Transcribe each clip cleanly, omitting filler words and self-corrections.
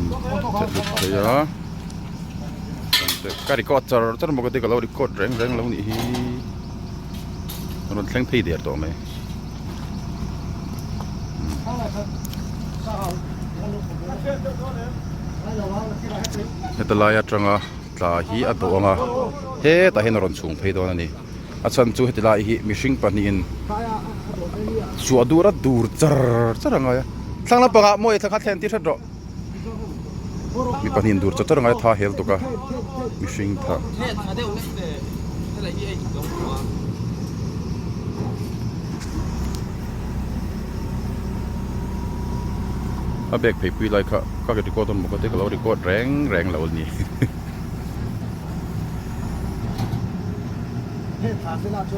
Theh lut phei a ka record char char bawk a te ka lo record reng reng lo nih hi a rawn thleng phei der tawh mai. Heta lai atanga tla hi a dawh ang a hetah hian a rawn chhung phei dawn a ni a chhan chu heti lai hi mihring pahnihin chhuah dur a dur char char a ngai a thlang lampangah mawi thla kha thlen tir hret rawh mi pahnihin dur char char a ngai a tha hel tuk a mihring tha. A bag phei pui lai kha ka record a maw ka ti ka lo record reng reng lo a ni.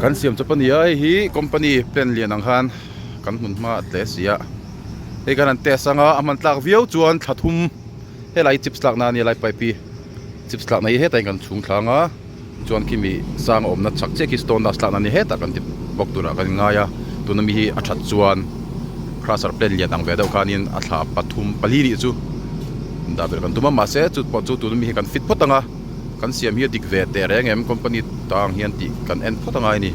Kan siam chawp a ni a hei hi company plan lian ang khan kan hmun hma a tle si a hei khan an test anga a hman tlak viau chuan thla thum helai chips tlak na a nia lai pipe hi chips tlak na hi hetah hian kan chhung thlang a. Chuan khi mi sang a awmna chak chiah khi stone dust tlakna a ni hetah kan ti bawk turah kan inngai a tuna mi hi a that chuan crusher plane lian ang ve deuh khanin a thla pathum pali nih chu dah belh kan tum a mahse chu pawh chu tuna mi hi kan fit phawt ang a kan siam hi a dik ve teh reng em company tang hian tih kan en phawt angai a ni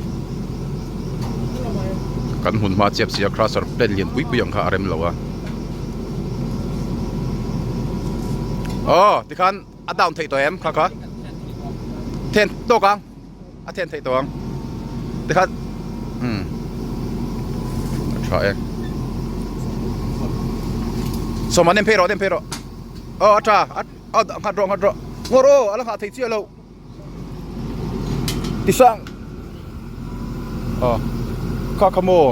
kan hmun hma chiap si a crusher plane lian pui pui ang kha a rem lo a aw tikhan. A down theih tawh em kha kha then tawk ang a then theih tawh ang tikhan umm a tha e sawma nem phei rawh nem phei rawh aw a tha a nghat rawh nghat rawh ngawr aw a la nghah theih chiah loh tisang aw kha kha maw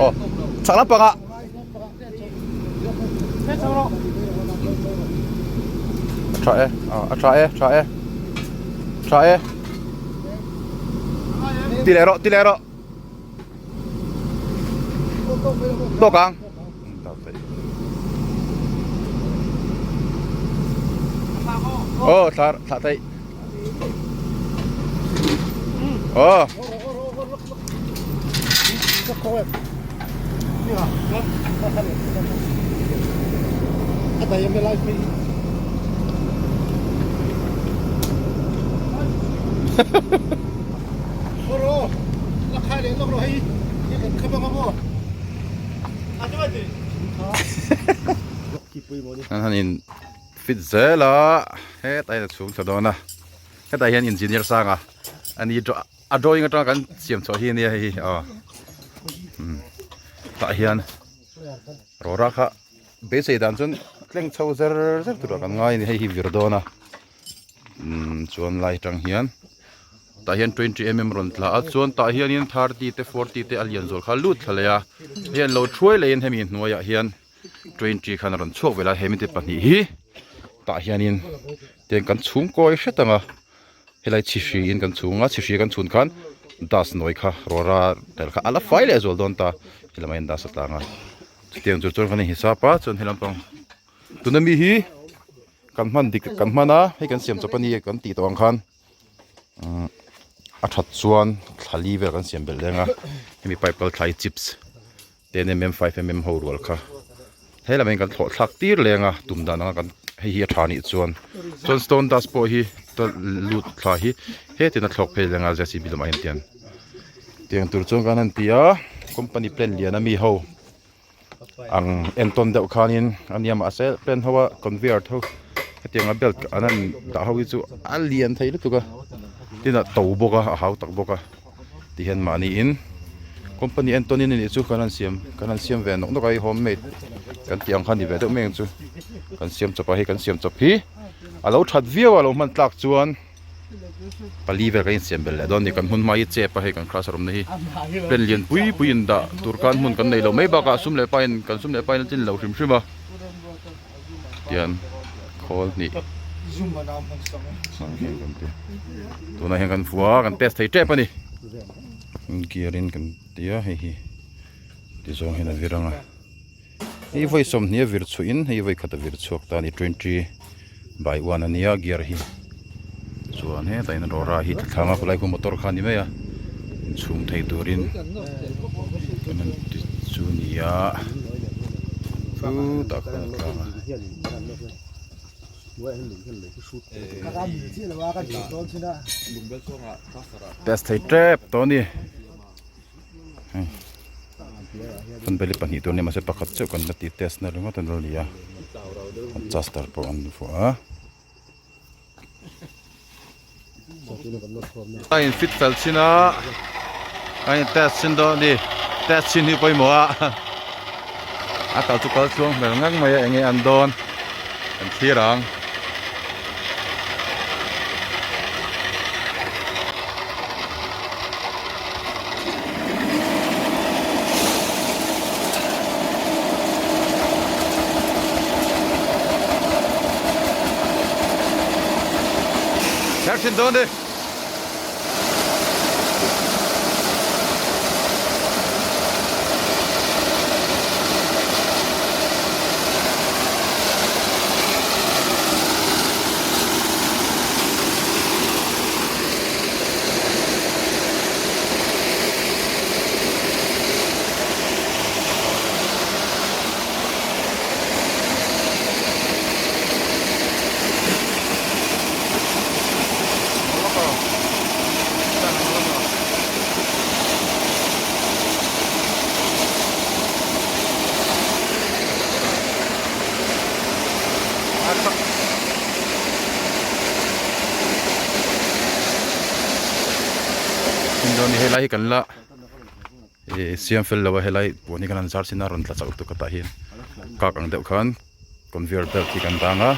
aw chhak lampang ah a tha e a tha e tha e tha e ti leh rawh ti leh rawh tawk ang. Aw thla thla theih aw An han in fit zel a hetah hian a chhung thla dawn a hetah hian engineer sanga ani a drawing atanga kan siam chhuah hi ania hei hi aw tah hian rawra kha beisei dan chuan tleng chho zer zer turah kan ngai a ni hei hi vir dawn a. Umm chuan lai atang hian tah hian twenty mm rawn tla a chuan tah hianin thirty te forty te a lian zawh kha lut thla leh a hei an lo thuai leh in hemi hnuaiah hian twenty khan a rawn chhuak vel a hemi te pahnih hi tah hianin tiang kan chhung kawi hret ang a helai chhi hri in kan chhung a chhi hri kan chhun khan dust nawi kha rawra tel kha a la fai leh zual dawn ta helamah hian dust a tlang a chutiang tur chuan kan inhisap a chuan helam pang tuna mi hi. Kan hman dik kan hman a hei kan siam chawp a ni kan tih tawh ang khan umm a that chuan thla li vel kan siam belh leng a hemi pipe kal thlai chips ten mm five mm ho rual kha he lam hian kan thlawh thlak tir leng a tum dan anga kan hei hi a tha nih chuan chuan stone dust pawh hi lut thla hi hetin a thlawk phei leng a jcb lamah hian tiang tiang tur chuan kan han ti a company plan lian ami ho. Ang entawn deuh khanin a nia mahse pen ho a conveyor tho hetiang a belt an han dah ho hi chu a lian thei lutuk a tin a to bawk a a hau tak bawk a tihian mahniin company entawn in anih chu kan han siam kan han siam ve nawk nawk a hei home made kan tih ang kha ni ve deuh mai ang chu kan siam chawp a hei kan siam chawp hi a lo that viau a lo hman tlak chuan. Pali vel kan insiam belh leh dawn a ni kan hmun hma hi chep a hei kan class room na hi pen lian pui pui in dah tur khan hmun kan neih loh mai bakah sum leh pain kan sum leh pain a tlin lo hrim hrim a tian khawl hnih tunah hian kan fua a kan test thei tep a ni gear in kan ti a hei hi ti zawng hian a vir ang a. Hei vawi sawmhnih a vir chhuah in hei vawi khat a vir chhuak ta a ni twenty by one a nia gear hi chuan hetah hian rawra hi thla thlanga khawlai khu motor kha a ni mai a inchhung thei turin. Kan han ti chu nia chutah khan a tlang a. Test thei tep tawh a ni hei funbeli pahnih tur a ni mahse pakhat chauh kan la ti test na ringawt a lo ni a chester pawh an vuah a. A in fit fel chin a a in test chin dawn a ni test chin hi pawimawh a a kal chu kal tluang hmel ngang mai a eng nge an dawn kan thlir ang. Her thin dawn ni. Helai hi kan la ih siam fel lo a helai puan hi kan han zar chin a rawn tla chauh lutuk a tah hian kak ang deuh khan conveyor belt hi kan dang a.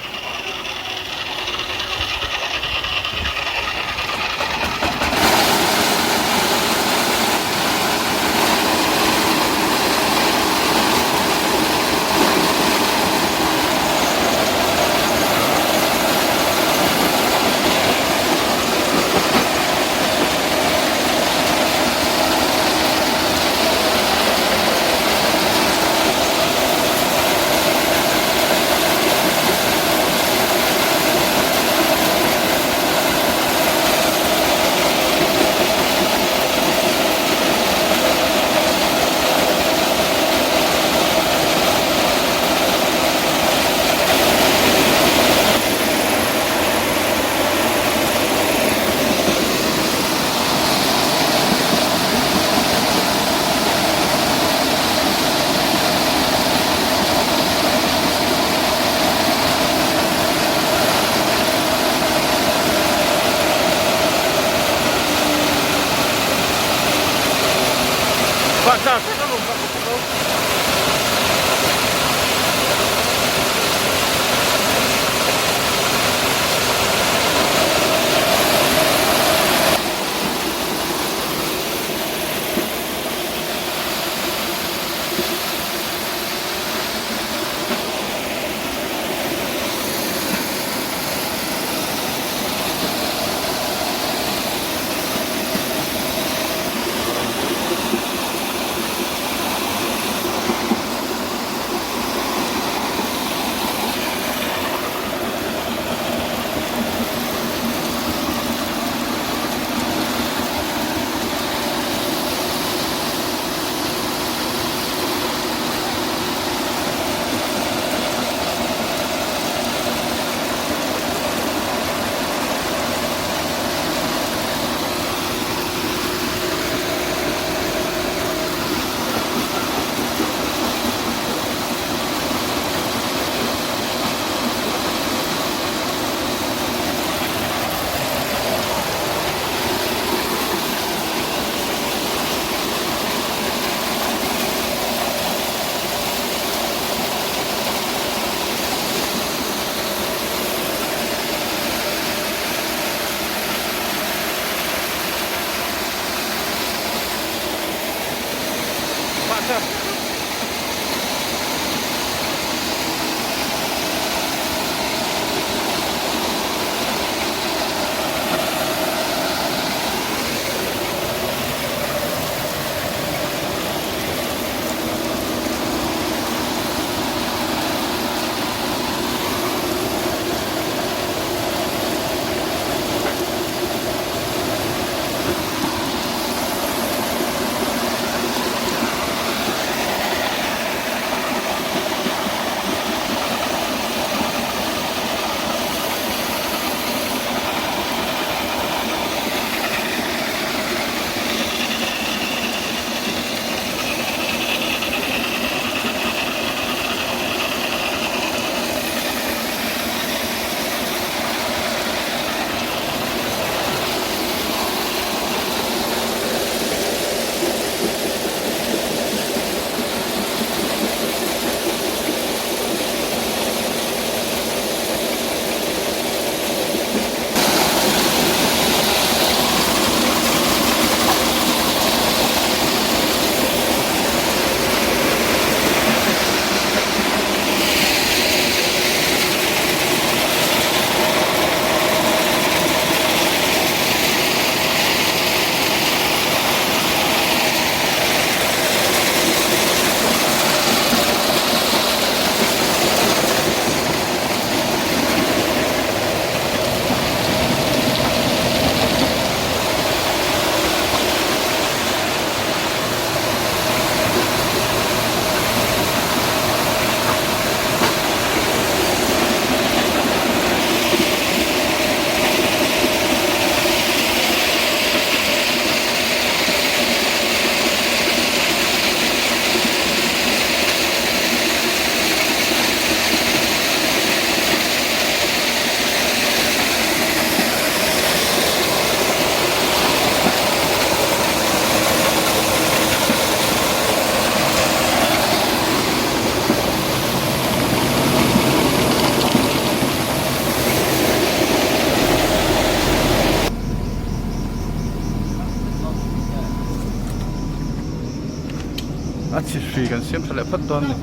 A chhi hri kan siam tha leh phawt dawn a ni.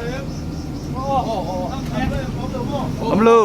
Awm lo.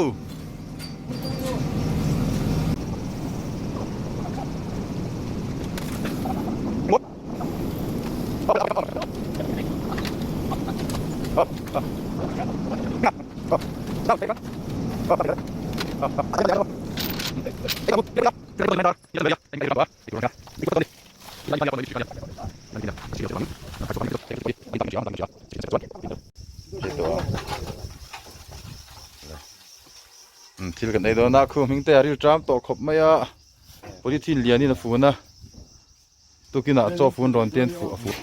Thil kan ei dawn a khu hming te a ril ṭam tawh khawp mai a polythene lianin a fun a tukinah chaw fun rawn te an fuh a fuh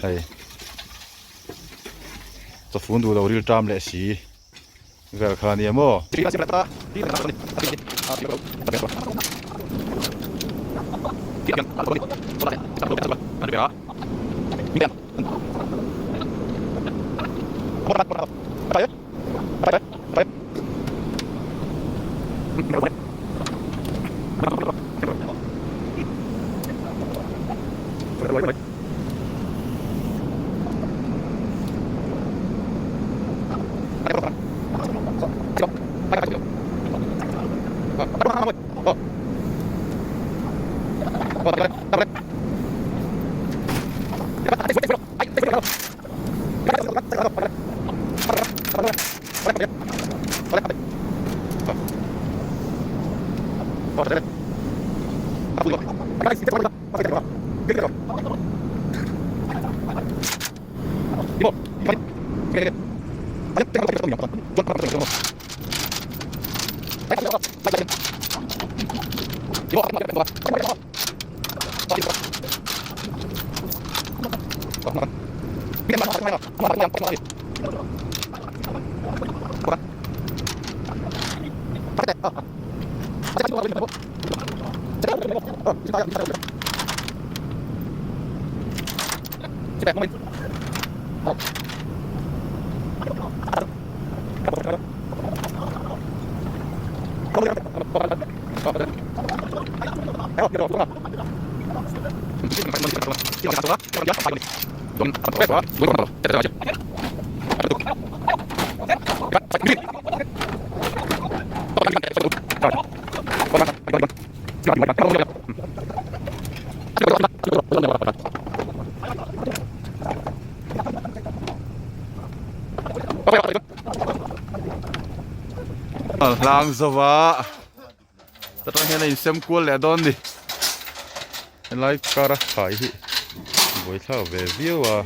hei chaw fun duh lo ril ṭam leh si. Vel kha nia maw? Hlang zova ta tang hian a insem kual leh dawn ni helai kar a khai hi buaithlak ve viau a.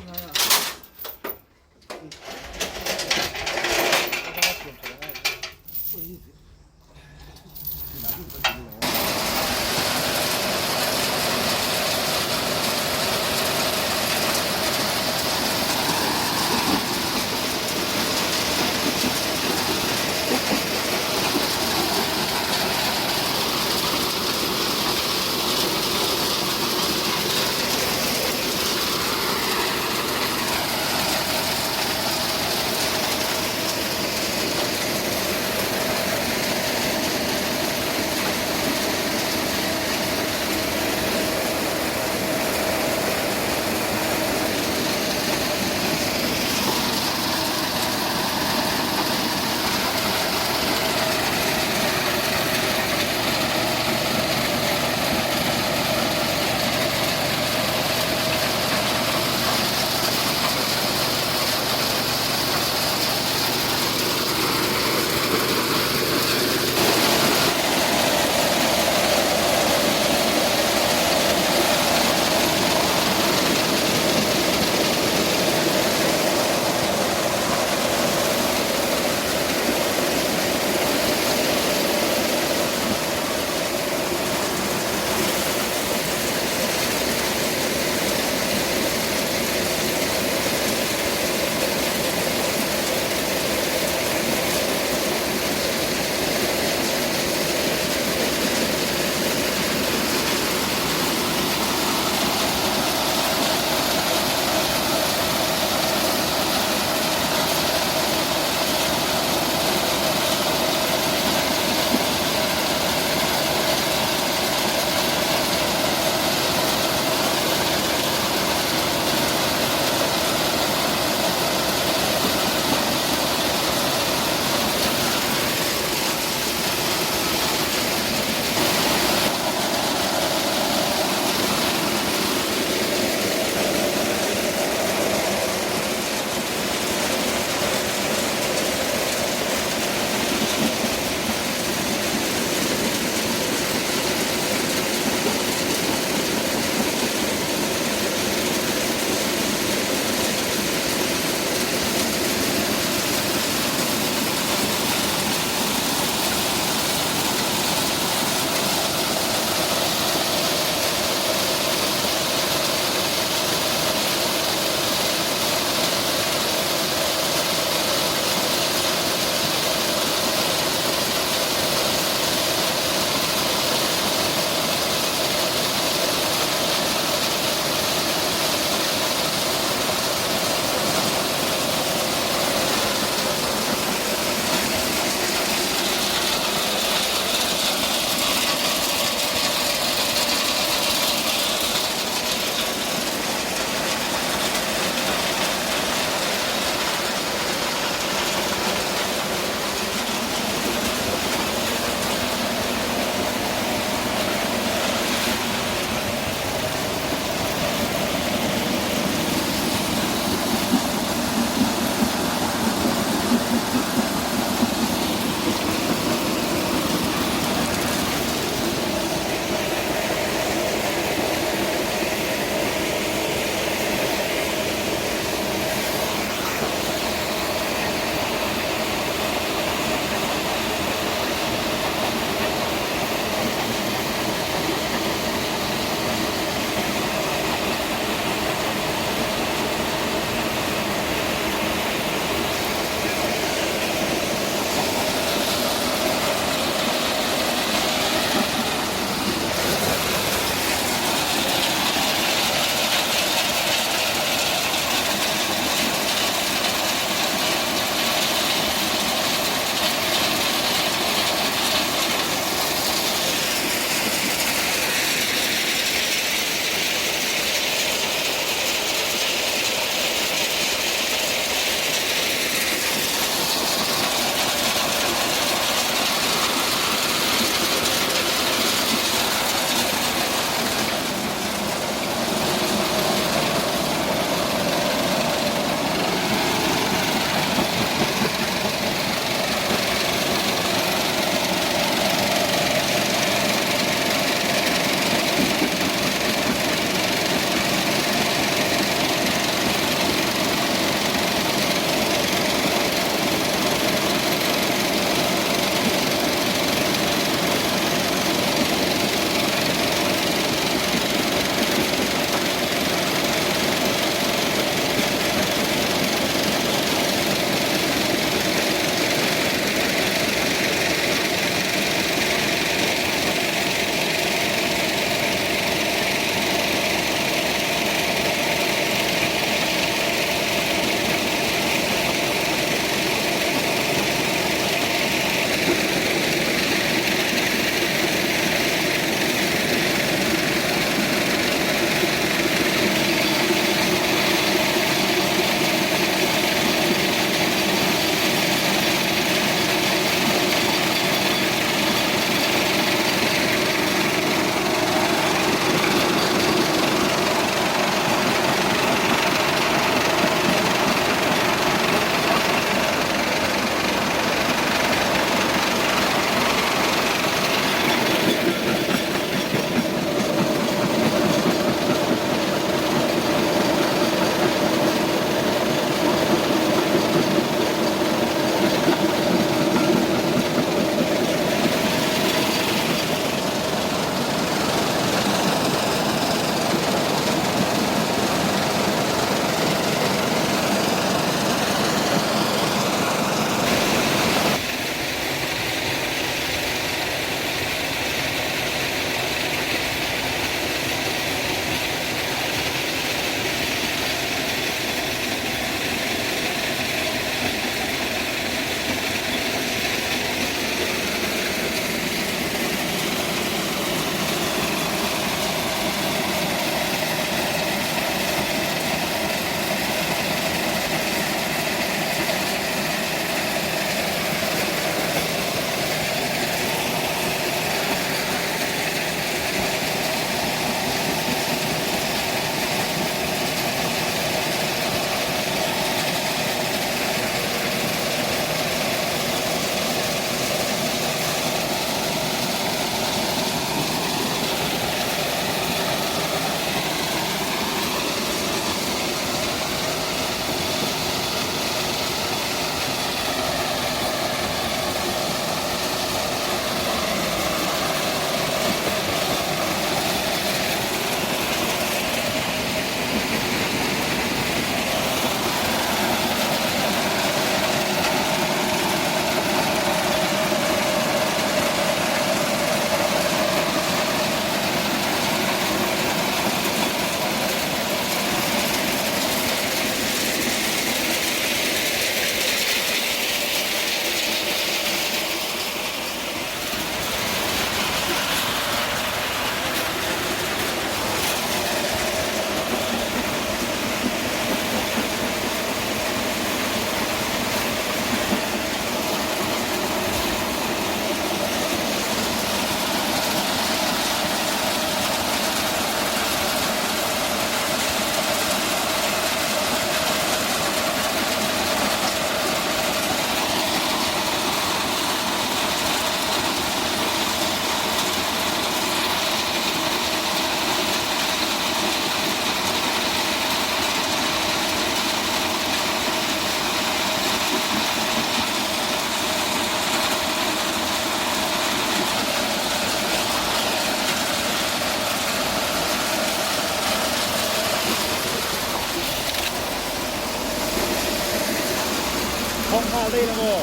nghal daih la maw?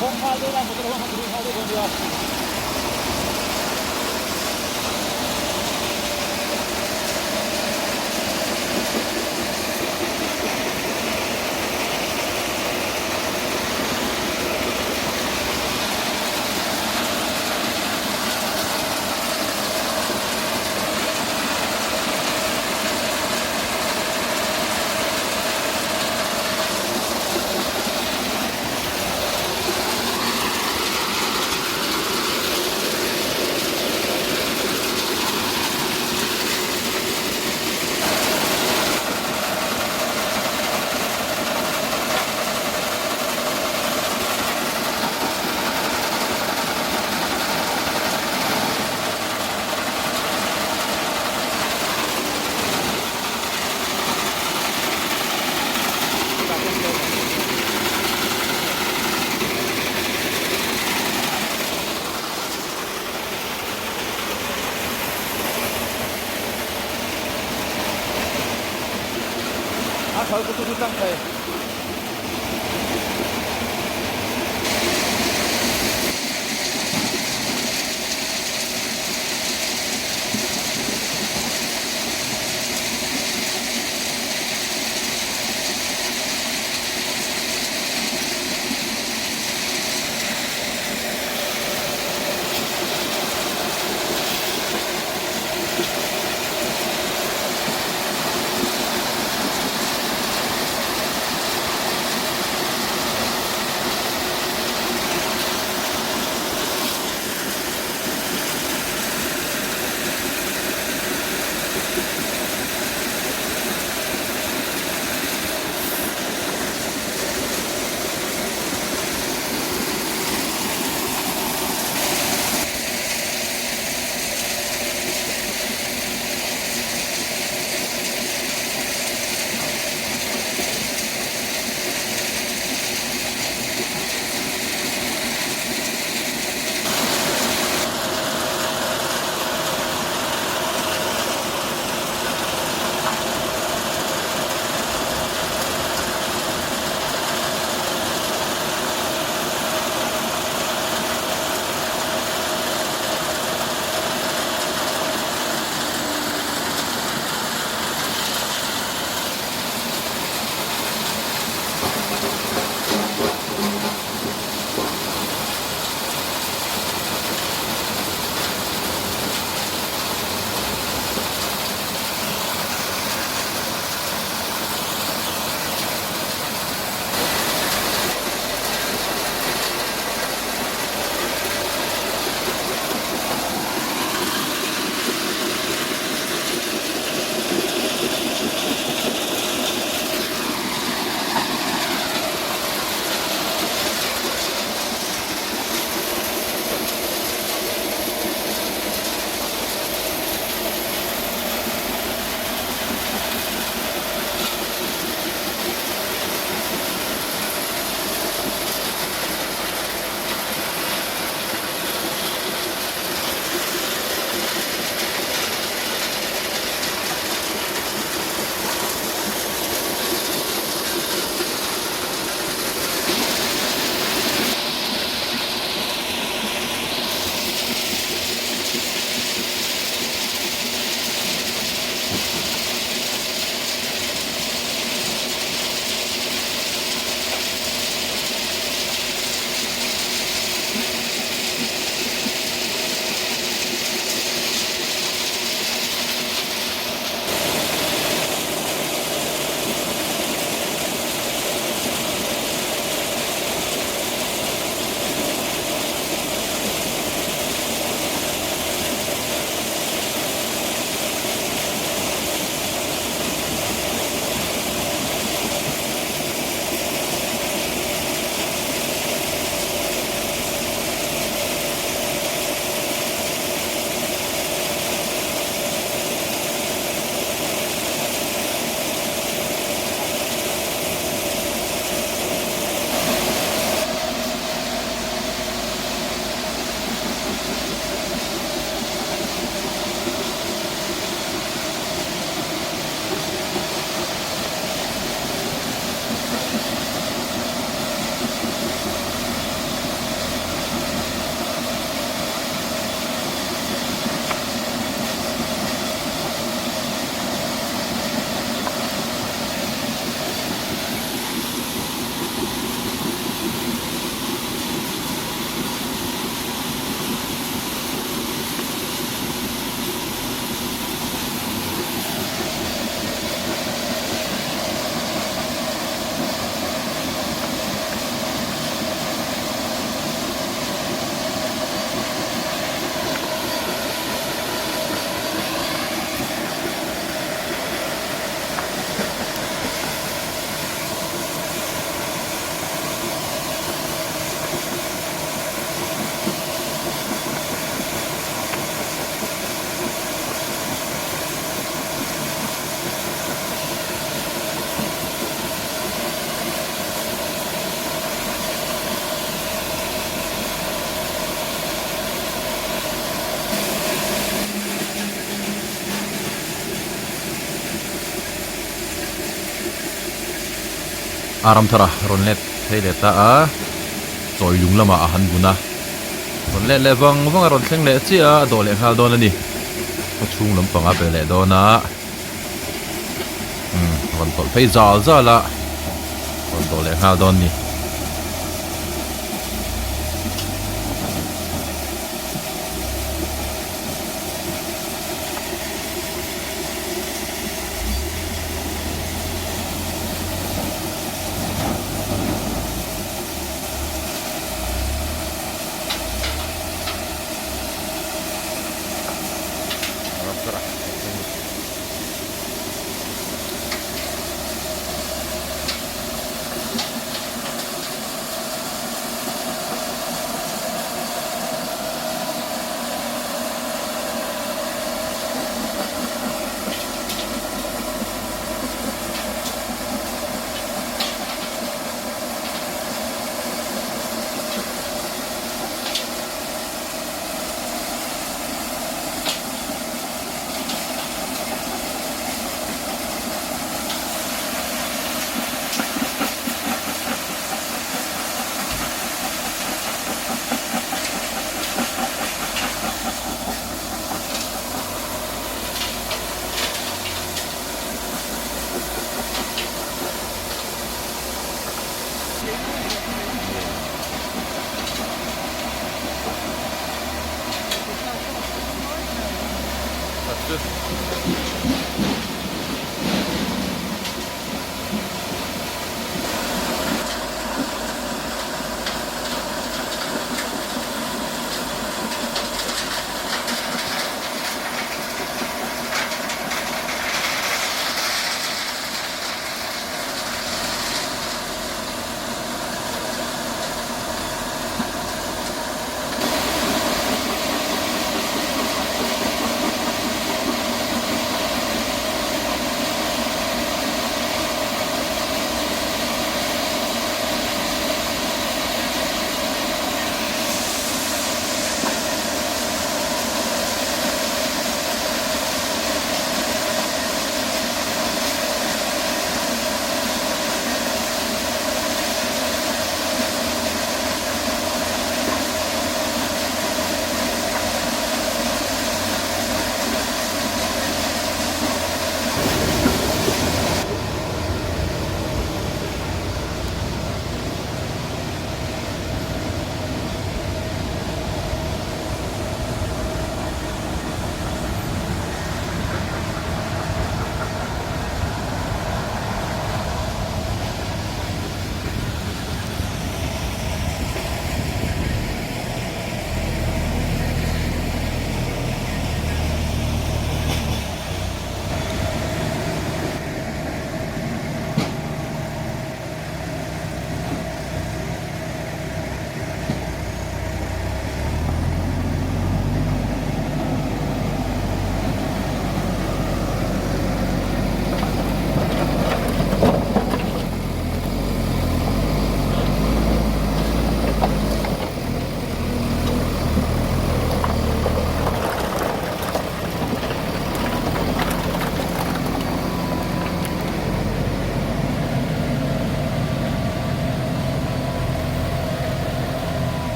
Hawng nghal daih la motor hawng kha tih nghal daih dawn nia. A kal chu chu tlang thei. A Ramthara rawn let phei leh ta a, chawi lung lamah a han bun a. Rawn let leh vang vang a rawn thleng leh chiah a, a dawh leh nghal dawn a ni. Khaw chhung lampang a pe leh dawn a, umm rawn tawlh phei zal zal a, rawn dawh leh nghal dawn a ni.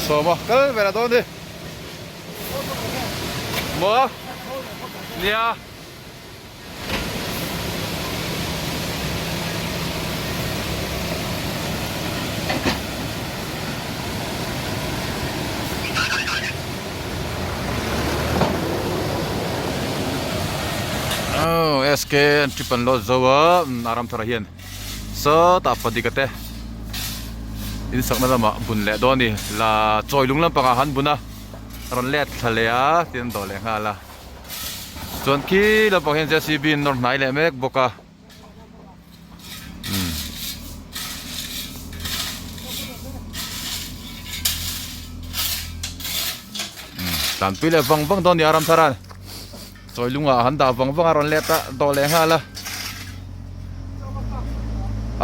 Sawma kal ber a dawn ni. Maw? Nia. Oh, SK an trip an lot zo a, Aram thara hian sawtah Fadika te in sakna lamah bun leh dawn a ni, la chawi lung lampangah han bun a, rawn let thla leh a, tin an dawh leh nghal a. Chuan khi lampang hian JCB in nawr hnai leh mek bawk a. Umm. Tlanpui leh vang vang dawn a ni a Ramthara'n. Chawi lungah han dah vang vang a rawn let a dawh leh nghal a.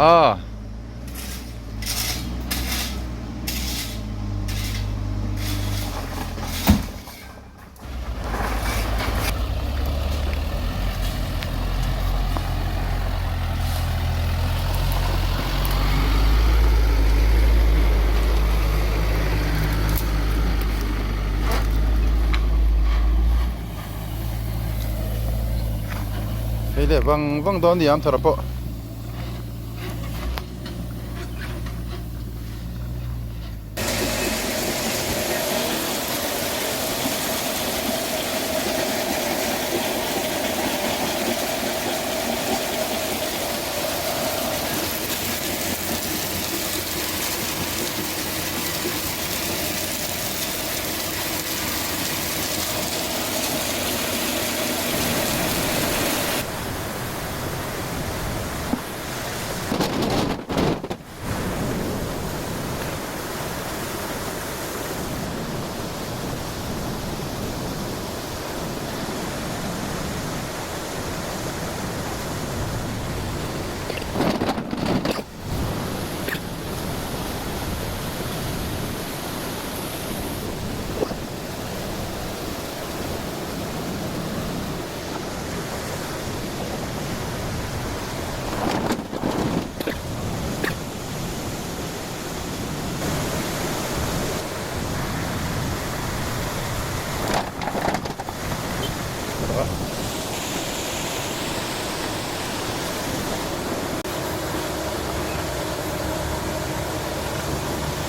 Aw. Hei leh vang vang dawn ni ang thar pawh.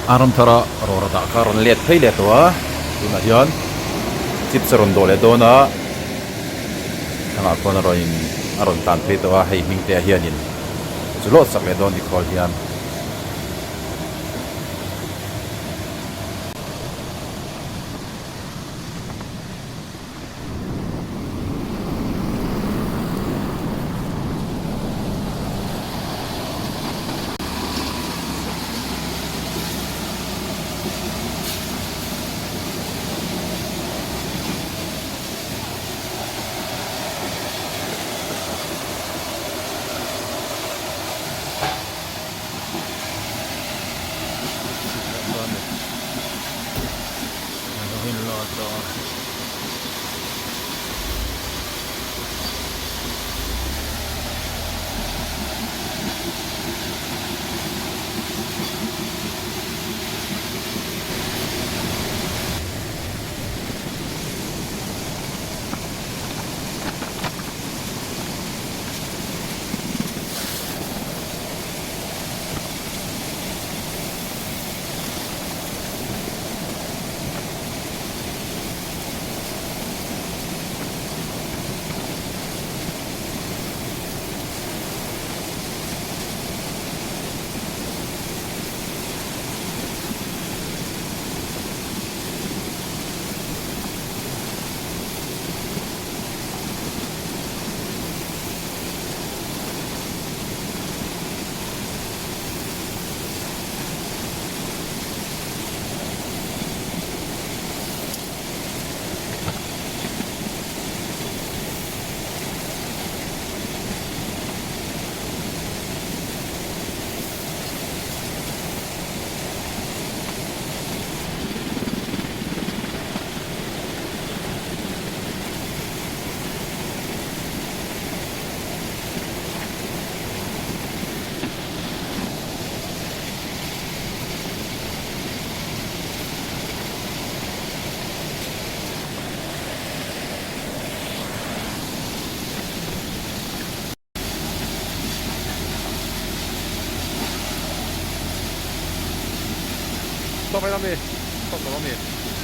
A ram thara rawra dah kha a rawn let phei leh tawh a tunah hian chips a rawn dawh leh dawn a thlalak khawn a rawn in a rawn tan phei tawh a hei hming te ah hianin chu lawt sak leh dawn ni khawl hian. Stop ain ami? Stop lo ami?